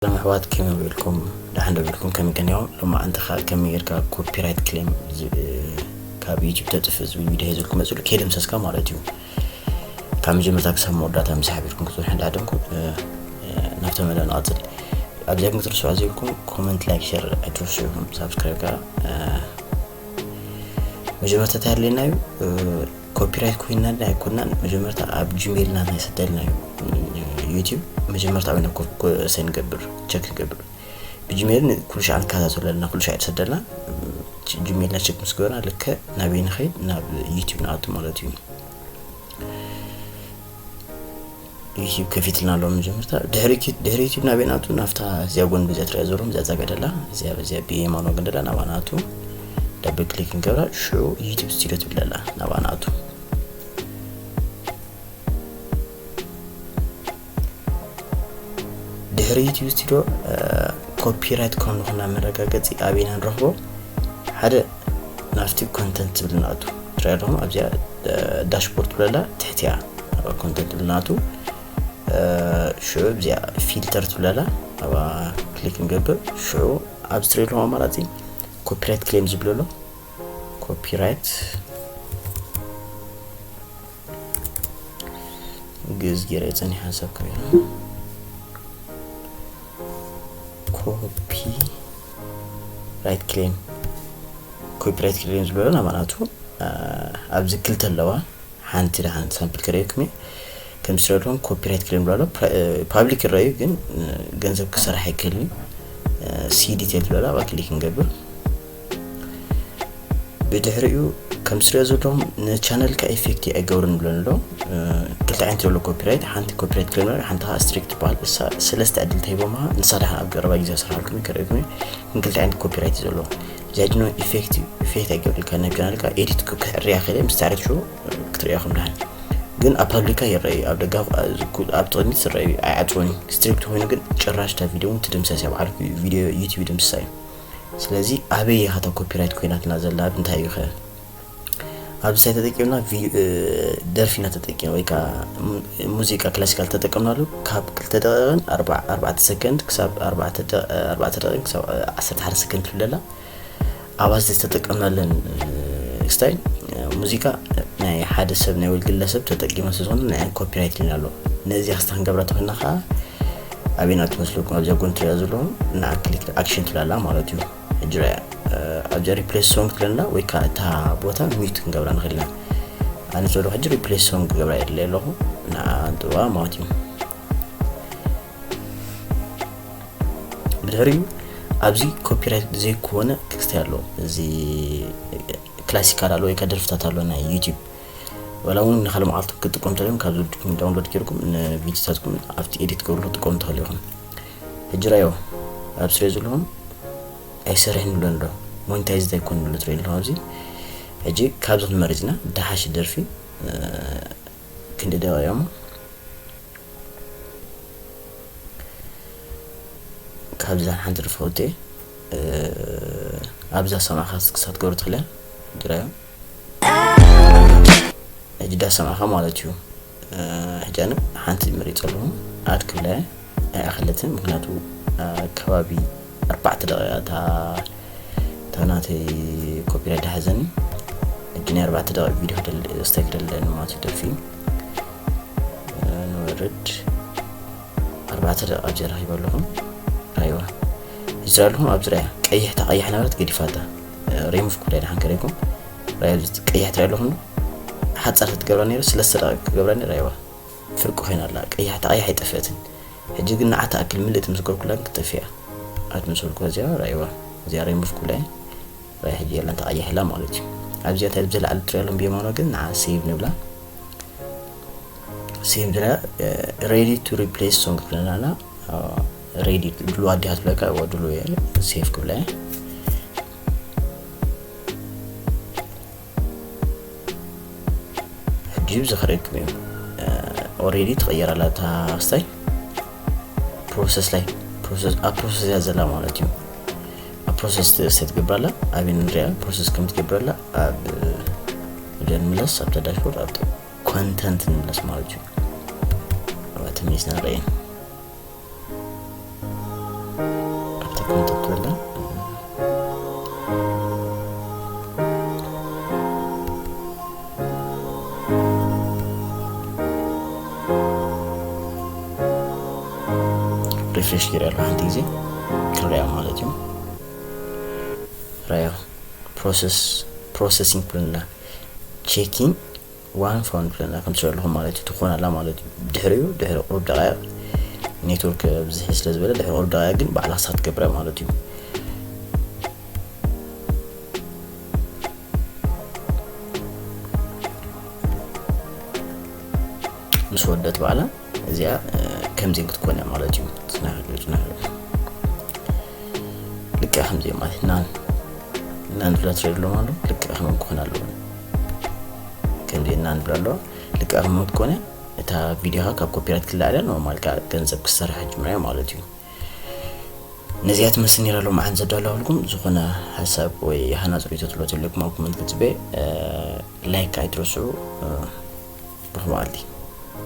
ሰላም ኣሕዋት፣ ከመይ ውዒልኩም? ደሓን ዶ ውዒልኩም? ከመይ ቀኒኹም? ሎማዓንቲ ኸኣ ከመይ ጌርካ ኮፒራይት ክሌም ዝ-፣ ካብ ዩቲዩብ ተጥፍእ ዝብል ቪድዮ ሒዘልኩም መጺኡ፣ ከይደምሰስካ ማለት እዩ። ካብ መጀመርታ ክሳብ መወዳእታ ምስ ሓቢርኩም ክትብል ሕንዳ ዓደምኩም፣ እ፣ እ፣ ናብቲ መደብ ንቐጽል። ኣብዚኣ ግን ክትርስዑ ዘይብልኩም ኮመንት፣ ላይክ፣ ሸር ኣይትርስዑ ኢኹም። ሳብስክራይብ ከኣ፣ እ፣ መጀመርታ እንታይ ኣድልየና እዩ? እ፣ ኮፒራይት ኮይንና ድና ኣይኮንናን፣ መጀመርታ ኣብ ጂሜይል ናትና ይሰደልና እዩ። ዩቲዩብ መጀመርታ ኣበይና ኮ-፣ ኮ-፣ ሰይ ንገብር፣ ቸክ ንገብር። ብጂሜይል ን-፣ ኩሉ ሻዕ ንከታተሎ ኣለና፣ ኩሉ ሻዕ ይሰደልና። ጂ-፣ ጂሜይልና ቸክ ምስ ገበርና ልክዕ ናበይ ንኸይድ? ናብ ዩቲዩብ ንኣቱ ማለት እዩ። ዩቲዩብ ከፊትልና ኣሎ መጀመርታ። ድሕሪ ኪ-፣ ድሕሪ ዩቲዩብ ናበይ ንኣቱ? ናብታ እዚኣ ጎን በዚኣ ትረኣ ዘሎ፣ እዚኣ ጸጋ ደላ፣ እዚኣ በዚኣ ብየማን ወገን ደላ ናብኣ ንኣቱ። ደብል ክሊክ ንገብራ፣ ሽዑ ዩቲዩብ ስቱዲዮ ትብል ኣላ፣ ናብኣ ንኣቱ። ድሕሪ ዩቲዩብ ስቱዲዮ፣ እ፣ ኮፒራይት ከም ዝኾንና መረጋገጺ ኣበይና ንረኽቦ? ሓደ ናብቲ ኮንተንት ትብል ንኣቱ። ትሪኣ ኣለኹም ኣብዚኣ፣ እ፣ ዳሽቦርድ ትብለላ ትሕቲኣ፣ ኣብ ኮንተንት ትብል ንኣቱ። እ፣ ሽዑ ኣብዚኣ ፊልተር ትብለላ፣ ኣብኣ ክሊክ ንገብር። ሽዑ ኣብዚ ትሪእዎ ኣለኹም ኣማራጺ ኮፒራይት ክሌም ዝብል ኣሎ። ኮፒራይት ግእዝ ገይረ ጸኒሐ ሓንሳብ ክሪኦ። ኮፒ ራይት ክሌም፣ ኮፒ ራይት ክሌም ዝብሎ ናባናቱ፣ አ፣ ኣብዚ ክልተ ኣለዋ። ሓንቲ ደሓን ሳምፕል ክርእየኩም እየ። ከም ዝረድኹም ኮፒ ራይት ክሌም ዝብሎ ኣሎ። ፕራ-፣ እ፣ ፓብሊክ ይረኣዩ፣ ግን፣ እ፣ ገንዘብ ክሰርሕ ኣይክእልን እዩ። እ፣ ሲ ዲቴል ዝብሎ ኣብኣ ክሊክ ንገብር። ብድሕሪኡ ከም ዝሪኦ ዘለኹም ንቻነልካ ኢፌክት ኣይገብርን ብሎ ኣሎ። እ፣ ክልተ ዓይነት ዘሎ ኮፒራይት፣ ሓንቲ ኮፒራይት ክሌም፣ ሓንቲ ከዓ ስትሪክ ትበሃል። እሳ ሰለስተ ዕድል ተሂቦማ፣ ንሳ ደሓን ኣብ ቀረባ ግዜ ክሰርሓልኩም እዩ፣ ከርእየኩም እዩ። ግን ክልተ ዓይነት ኮፒራይት እዩ ዘለዎ። እዚኣ ድኖ ኢፌክት፣ ኢፌክት ኣይገብርልካ፣ ናይ ቻነልካ ኤዲት ክ-፣ ክዕርያ ክእለ፣ ምስ ተዕርት ሽዑ ክትርእያ ከም ደሓን። ግን ኣብ ፓብሊካ ይረኣዩ፣ ኣብ ደጋ፣ ኣብ ጥቕሚት ዝረኣዩ ኣይዓጽውን እዩ። ስትሪክት ኮይኑ ግን ጭራሽ እታ ቪድዮ እውን ትድምሰስ እያ፣ ባዕሉ ቪድዮ ዩቲዩብ ይድምስሳ እዩ። ስለዚ ኣበይ ኢኻ እታ ኮፒራይት ኮይናትና ዘላ? ኣብ እንታይ እዩ ኸ? ኣብዚ ሳይ ተጠቂምና ቪ-፣ እ፣ ደርፊ ኢና ተጠቂምና ወይ ከዓ ሙ-፣ ሙዚቃ ክላሲካል ተጠቀምናሉ። ካብ ክልተ ደቂቕን ኣርባ-፣ ኣርባዕተ ሰከንድ ክሳብ ኣርባዕተ ደ-፣ ኣርባዕተ ደቂቕን ክሳብ ዓሰርተ ሓደ ሰከንድ ትብለላ። ኣብ ኣብዚ ዝተጠቀምናለን፣ እ፣ ስታይል፣ እ፣ ሙዚቃ ናይ ሓደ ሰብ ናይ ወል ግለሰብ ተጠቂመ ስለ ዝኾነ ናይ ኮፒራይት ይልና ኣሎ። ነዚ ክስታ ክንገብራ ተኾይና ከዓ ኣበይና ትመስለኩም? ኣብዚኣ ጎን ትሪኣ ዘለኹም ንዓ ክሊክ ኣክሽን ትብላላ ማለት እዩ። ሕጂ ርኣያ፣ እ፣ ኣብዚኣ ሪፕሌስ ሶንግ ትብለና ወይ ከዓ እታ ቦታ ሚዩት ክንገብራ ንኽእል ኢና። ኣነ ዘሎ ሕጂ ሪፕሌስ ሶንግ ክገብራ የድለየ ኣለኹ። ንዓ ንጥዋ ማለት እዩ። ብድሕሪኡ ኣብዚ ኮፒራይት ዘይኮነ ክስታይ ኣሎ። እዚ ክላሲካል ኣሎ ወይ ከዓ ደርፍታት ኣሎ ናይ ዩቲዩብ። ዋላ እውን ንካልእ መዓልቲ ክትጥቀሙ እንተልዮም ካብ ዝወድኩም ዳውንሎድ ጌርኩም ንቪዲዮታትኩም ኣብቲ ኤዲት ገብርሉ ክትጥቀሙ ትኽእሉ ኢኹም። ሕጂ ራዮ ኣብ ስሪኦ ዘለኹም ኣይሰርሕን ብሎ ኣሎ። ሞኒታይዝ ኣይኮን ብሎ ትርኢ ኣለኹም ኣብዚ። ሕጂ ካብዚ ክንመርጽ ኢና። ደሓሽ ደርፊ፣ እ፣ ክንዲ ደቂቕ እዮም። ካብዛ ሓንቲ ደርፊ ወጥየ፣ እ፣ ኣብዛ ሰማዕኻ ክሳብ ትገብሩ ትኽእለ ድራዮ። ሕጂ ዳ ሰማዕኻ ማለት እዩ። እ፣ ሕጂ ኣነ ሓንቲ መሪጸ ኣለኹ። ኣድ ክብላ እየ። ኣይኣኸለትን፣ ምኽንያቱ፣ እ፣ ከባቢ ኣርባዕተ ደቂቓ እታ፣ እታ ናተይ ኮፒራይት ድሓዘኒ። ሕጂ ናይ ኣርባዕተ ደቂቕ ቪድዮ ክደል-፣ ስታይክ ደለኒ ማለት እዩ፣ ደርፊ። እ፣ ንወርድ። ኣርባዕተ ደቂቕ ኣብዚ ረኺበ ኣለኹ። ራይዋ። እዚ ኣለኹም ኣብዚ ራያ። ቀይሕ፣ እታ ቀይሕ ነበረት ገዲፋታ። እ፣ ሪሙቭ ክብላ ድሓን ከሪኩም። ራያ፣ እዚ ቀይሕ ትሪኢ ኣለኹም። ሓጻር ትገብራ ነይሩ፣ ሰለስተ ደቂቕ ክገብራ ነይሩ፣ ራይዋ። ፍርቂ ኮይና ኣላ። ቀያሕ፣ እታ ቀያሕ ኣይጠፍአትን። ሕጂ ግን ንዓታ ኣክል ምልእቲ ምስ ገርኩላ ግን ክትጠፍእ እያ። ኣት ምስ በልኩ እዚኣ ራይዋ። እዚኣ ሪሙቭ ክብላ እየ። ራይ ሕጂ የላን፣ ተቐይሕላ ማለት እዩ። ኣብዚኣ እንታይ ዝለዓለ ትሪኦ ኣለኹም ብየማኖ ግን ንዓ ሴቭ ንብላ። ሴቭ ንብላ፣ እ፣ ሬዲ ቱ ሪፕሌስ ሶንግ ትብለና ኣላ። እ፣ ሬዲ ድሉዋ ዲያ ትብለካ፣ እወ፣ ድሉው እየ። ሴቭ ክብላ እየ። ሕጂ ብዚ ክርእየኩም እዩ። እ፣ ኦሬዲ ትቕየር ኣላ እታ ስታይ። ፕሮሰስ ላይ፣ ፕሮሰስ፣ ኣብ ፕሮሰስ እያ ዘላ ማለት እዩ። ኣብ ፕሮሰስ ተ-፣ ሴት ትገብር ኣላ። ኣብን ንሪኣ ፕሮሰስ ከም ትገብር ኣላ። ኣብ፣ ኣብ ንምለስ፣ ኣብታ ዳሽቦርድ፣ ኣብታ ኮንተንት ንምለስ ማለት እዩ። ኣብ ተመሊስና ንርእየን። ሪፍሬሽ ገይረ ኣለኹ ሓንቲ ግዜ ክርያ ማለት እዩ። ራዮ ፕሮሰስ ፕሮሰሲንግ ብለና ቼኪንግ ዋን ፋውንድ ብለና ከም ትሪኦ ኣለኹም ማለት እዩ። ትኾን ኣላ ማለት እዩ። ድሕሪኡ ድሕሪ ቁሩብ ደቃይቕ ኔትወርክ ብዝሒ ስለ ዝበለ ድሕሪ ቁሩብ ደቃይቕ ግን ባዕላ ክሳብ ትገብረ ማለት እዩ። ምስ ወደት በዓላ እዚኣ ከምዚን ክትኮን እያ ማለት እዩ። ጽናሕ ጽናሕ ልክዕ ከምዚ ማለት ናን ናን ብላ ትሪኦ ኣለኹም ኣሎ ልክዕ ከምኡ ክኾን ኣለዎ። ከምዚ ናን ብላ ኣለዋ ልክዕ ከምኡ ክትኮን እያ። እታ ቪድዮኻ ካብ ኮፒራይት ክላዕለ ኖርማል ገንዘብ ክሰርሕ ጅምራ ማለት እዩ። ነዚኣ ትመስል ነይራ ሎማዓንቲ ዘዳለወልኩም። ዝኾነ ሓሳብ ወይ ሃናፂ ርእይቶ ትሎ ተለኩም ኣብ ኮመንት ክፅበ ላይክ ኣይትረስዑ። ርኽበኣልቲ